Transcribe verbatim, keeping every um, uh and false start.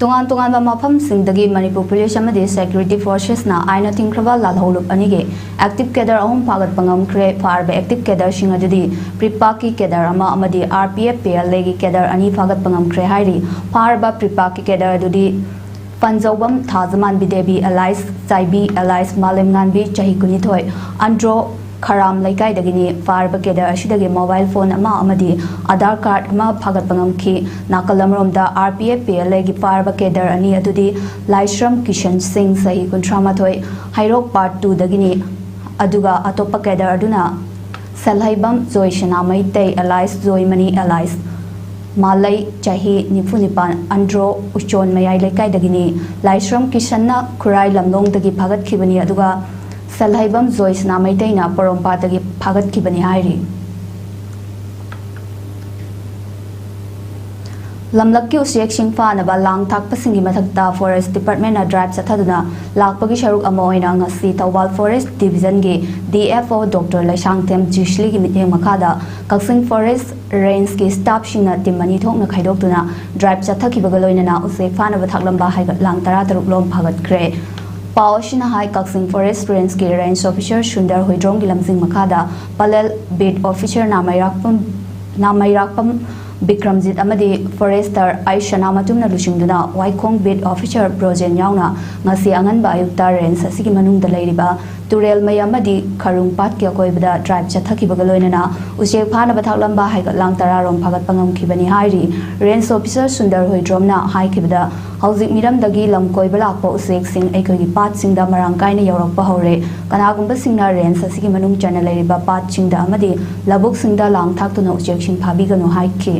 ꯇꯣꯉꯥꯟ ꯇꯣꯉꯥꯟꯕ ꯃꯐꯝꯁꯤꯡꯗꯒꯤ ꯃꯅꯤꯄꯨꯔ ꯄꯨꯂꯤꯁ ꯑꯃꯗꯤ ꯁꯦꯀ꯭ꯌꯨꯔꯤꯇꯤ ꯐꯣꯔꯁꯦꯁꯅ ꯑꯥꯏꯟꯅ ꯊꯤꯡꯈ꯭ꯔꯕ ꯂꯥꯜꯍꯧꯂꯨꯞ ꯑꯅꯤꯒꯤ ꯑꯦꯛꯇꯤꯚ ꯀꯦꯗꯔ ꯑꯍꯨꯝ ꯐꯥꯒꯠꯄ ꯉꯝꯈ꯭ꯔꯦ꯫ ꯐꯥꯔꯕ ꯑꯦꯛꯇꯤꯚ ꯀꯦꯗꯔꯁꯤꯡ ꯑꯗꯨꯗꯤ ꯄ꯭ꯔꯤꯄꯥꯛꯀꯤ ꯀꯦꯗꯔ ꯑꯃ ꯑꯃꯗꯤ R P F P L ꯑꯦꯒꯤ ꯀꯦꯗꯔ ꯑꯅꯤ ꯐꯥꯒꯠꯄ ꯉꯝꯈ꯭ꯔꯦ ꯍꯥꯏꯔꯤ꯫ ꯐꯥꯔꯕ ꯄ꯭ꯔꯤꯄꯥꯛꯀꯤ ꯀꯦꯗꯔ ꯑꯗꯨꯗꯤ ꯄꯟꯖꯧꯕꯝ ꯊꯥꯖꯃꯥꯟꯕꯤ ꯗꯦꯕꯤ ꯑꯦꯂꯥꯏꯁ ꯆꯥꯏꯕꯤ ꯑꯦꯂꯥꯏꯁ ꯃꯥꯂꯦꯝꯉꯥꯟꯕꯤ ꯆꯍꯤ ꯀꯨꯟꯅꯤꯊꯣꯏ ꯑꯟꯗ꯭ꯔꯣ ꯈꯔꯥꯝ ꯂꯩꯀꯥꯏꯗꯒꯤꯅꯤ꯫ ꯐꯥꯔꯕ ꯀꯦꯗꯔ ꯑꯁꯤꯗꯒꯤ ꯃꯣꯕꯥꯏꯜ ꯐꯣꯟ ꯑꯃ ꯑꯃꯗꯤ ꯑꯙꯥꯔ ꯀꯥꯔꯗ ꯑꯃ ꯐꯥꯒꯠꯄ ꯉꯝꯈꯤ꯫ ꯅꯥꯀꯜ ꯑꯃꯔꯣꯝꯗ R P F P L ꯑꯦꯒꯤ ꯐꯥꯔꯕ ꯀꯦꯗꯔ ꯑꯅꯤ ꯑꯗꯨꯗꯤ ꯂꯥꯏꯁ꯭ꯔꯝ ꯀꯤꯁꯟ ꯁꯤꯡ ꯆꯍꯤ ꯀꯨꯟꯊ꯭ꯔꯥ ꯃꯥꯊꯣꯏ ꯍꯩꯔꯣꯛ ꯄꯥꯔꯠ ꯇꯨꯗꯒꯤꯅꯤ꯫ ꯑꯗꯨꯒ ꯑꯇꯣꯞꯄ ꯀꯦꯗꯔ ꯑꯗꯨꯅ ꯁꯦꯜꯍꯩꯕꯝ ꯖꯣꯏꯁꯅꯥ ꯃꯩꯇꯩ ꯑꯦꯂꯥꯏꯁ ꯖꯣꯏꯃꯅꯤ ꯑꯦꯂꯥꯏꯁ ꯃꯥꯂꯩ ꯆꯍꯤ ꯅꯤꯐꯨ ꯅꯤꯄꯥꯟ ꯑꯟꯗ꯭ꯔꯣ ꯎꯆꯣꯟ ꯃꯌꯥꯏ ꯂꯩꯀꯥꯏꯗꯒꯤꯅꯤ꯫ ꯂꯥꯏꯁ꯭ꯔꯝ ꯀꯤꯁꯟꯅ ꯈꯨꯔꯥꯏ ꯂꯝꯂꯣꯡꯗꯒꯤ ꯐꯥꯒꯠꯈꯤꯕꯅꯤ꯫ ꯑꯗꯨꯒ ꯁꯦꯜꯍꯩꯕꯝ ꯖꯣꯏꯁꯅꯥ ꯃꯩꯇꯩꯅ ꯄꯣꯔꯣꯝꯄꯥꯠꯇꯒꯤ ꯐꯥꯒꯠꯈꯤꯕꯅꯤ ꯍꯥꯏꯔꯤ꯫ ꯂꯝꯂꯛꯀꯤ ꯎꯆꯦꯛꯁꯤꯡ ꯐꯥꯅꯕ ꯂꯥꯡ ꯊꯥꯛꯄꯁꯤꯡꯒꯤ ꯃꯊꯛꯇ ꯐꯣꯔꯦꯁ ꯗꯤꯄꯥꯔꯠꯃꯦꯟꯅ ꯗ꯭ꯔꯥꯏꯚ ꯆꯠꯊꯗꯨꯅ ꯂꯥꯛꯄꯒꯤ ꯁꯔꯨꯛ ꯑꯃ ꯑꯣꯏꯅ ꯉꯁꯤ ꯊꯧꯕꯥꯜ ꯐꯣꯔꯦꯁ ꯗꯤꯚꯤꯖꯟꯒꯤ D F O doctor Leishangthem ꯖꯤꯁꯂꯤꯒꯤ ꯃꯤꯠꯌꯦꯡ ꯃꯈꯥꯗ ꯀꯛꯆꯤꯡ ꯐꯣꯔꯦꯁ ꯔꯦꯟꯖꯀꯤ ꯁ꯭ꯇꯥꯐꯁꯤꯡꯅ ꯇꯤꯝ ꯑꯅꯤ ꯊꯣꯛꯅ ꯈꯥꯏꯗꯣꯛꯇꯨꯅ ꯗ꯭ꯔꯥꯏꯚ ꯆꯠꯊꯈꯤꯕꯒ ꯂꯣꯏꯅꯅ ꯎꯆꯦꯛ ꯐꯥꯅꯕ ꯊꯥꯛꯂꯝꯕ ꯍꯥꯏꯒꯠ ꯂꯥꯡ ꯇꯔꯥꯇꯔꯨꯛ ꯂꯣꯝ ꯐꯥꯒꯠꯈ꯭ꯔꯦ꯫ ꯄꯥꯎ ꯑꯁꯤꯅ ꯍꯥꯏ, ꯀꯛꯆꯤꯡ ꯐꯣꯔꯦꯁ ꯔꯦꯟꯖꯀꯤ ꯔꯦꯟꯖ ꯑꯣꯐꯤꯁꯔ ꯁꯨꯟꯗꯔ ꯍꯨꯏꯗ꯭ꯔꯣꯝꯒꯤ ꯂꯝꯖꯤꯡ ꯃꯈꯥꯗ ꯄꯂꯦꯜ ꯕꯤꯠ ꯑꯣꯐꯤꯁꯔ ꯅꯥꯃꯩꯔꯥꯛꯄꯝ, ꯅꯥꯃꯩꯔꯥꯛꯄꯝ ꯕꯤꯀ꯭ꯔꯝꯖꯤꯠ ꯑꯃꯗꯤ ꯐꯣꯔꯦꯁꯇꯔ ꯑꯥꯏ ꯁꯅꯥꯃꯆꯨꯝꯅ ꯂꯨꯆꯤꯡꯗꯨꯅ ꯋꯥꯏꯈꯣꯡ ꯕꯤꯠ ꯑꯣꯐꯤꯁꯔ ꯕ꯭ꯔꯣꯖꯦꯟ ꯌꯥꯎꯅ ꯉꯁꯤ ꯑꯉꯟꯕ ꯑꯌꯨꯛꯇ ꯔꯦꯟꯖ ꯑꯁꯤꯒꯤ ꯃꯅꯨꯡꯗ ꯂꯩꯔꯤꯕ ꯇꯨꯔꯦꯜ ꯃꯩ ꯑꯃꯗꯤ ꯈꯔꯨꯡ ꯄꯥꯠꯀꯤ ꯑꯀꯣꯏꯕꯗ ꯗ꯭ꯔꯥꯏꯚ ꯆꯠꯊꯈꯤꯕꯒ ꯂꯣꯏꯅꯅ ꯎꯆꯦꯛ ꯐꯥꯅꯕ ꯊꯥꯛꯂꯝꯕ ꯍꯥꯏꯒꯠ ꯂꯥꯡ ꯇꯔꯥꯔꯣꯝ ꯐꯥꯒꯠꯄ ꯉꯝꯈꯤꯕꯅꯤ ꯍꯥꯏꯔꯤ꯫ ꯔꯦꯟꯖ ꯑꯣꯐꯤꯁꯔ ꯁꯨꯟꯗꯔ ꯍꯨꯏꯗ꯭ꯔꯣꯝꯅ ꯍꯥꯏꯈꯤꯕꯗ, ꯍꯧꯖꯤꯛ ꯃꯤꯔꯝꯗꯒꯤ ꯂꯝ ꯀꯣꯏꯕ ꯂꯥꯛꯄ ꯎꯆꯦꯛꯁꯤꯡ ꯑꯩꯈꯣꯏꯒꯤ ꯄꯥꯠꯁꯤꯡꯗ ꯃꯔꯥꯡ ꯀꯥꯏꯅ ꯌꯧꯔꯛꯄ ꯍꯧꯔꯦ꯫ ꯀꯅꯥꯒꯨꯝꯕꯁꯤꯡꯅ ꯔꯦꯟꯖ ꯑꯁꯤꯒꯤ ꯃꯅꯨꯡ ꯆꯟꯅ ꯂꯩꯔꯤꯕ ꯄꯥꯠꯁꯤꯡꯗ ꯑꯃꯗꯤ ꯂꯧꯕꯨꯛꯁꯤꯡꯗ ꯂꯥꯡ ꯊꯥꯛꯇꯨꯅ ꯎꯆꯦꯛꯁꯤꯡ ꯐꯥꯕꯤꯒꯅꯨ ꯍꯥꯏꯈꯤ꯫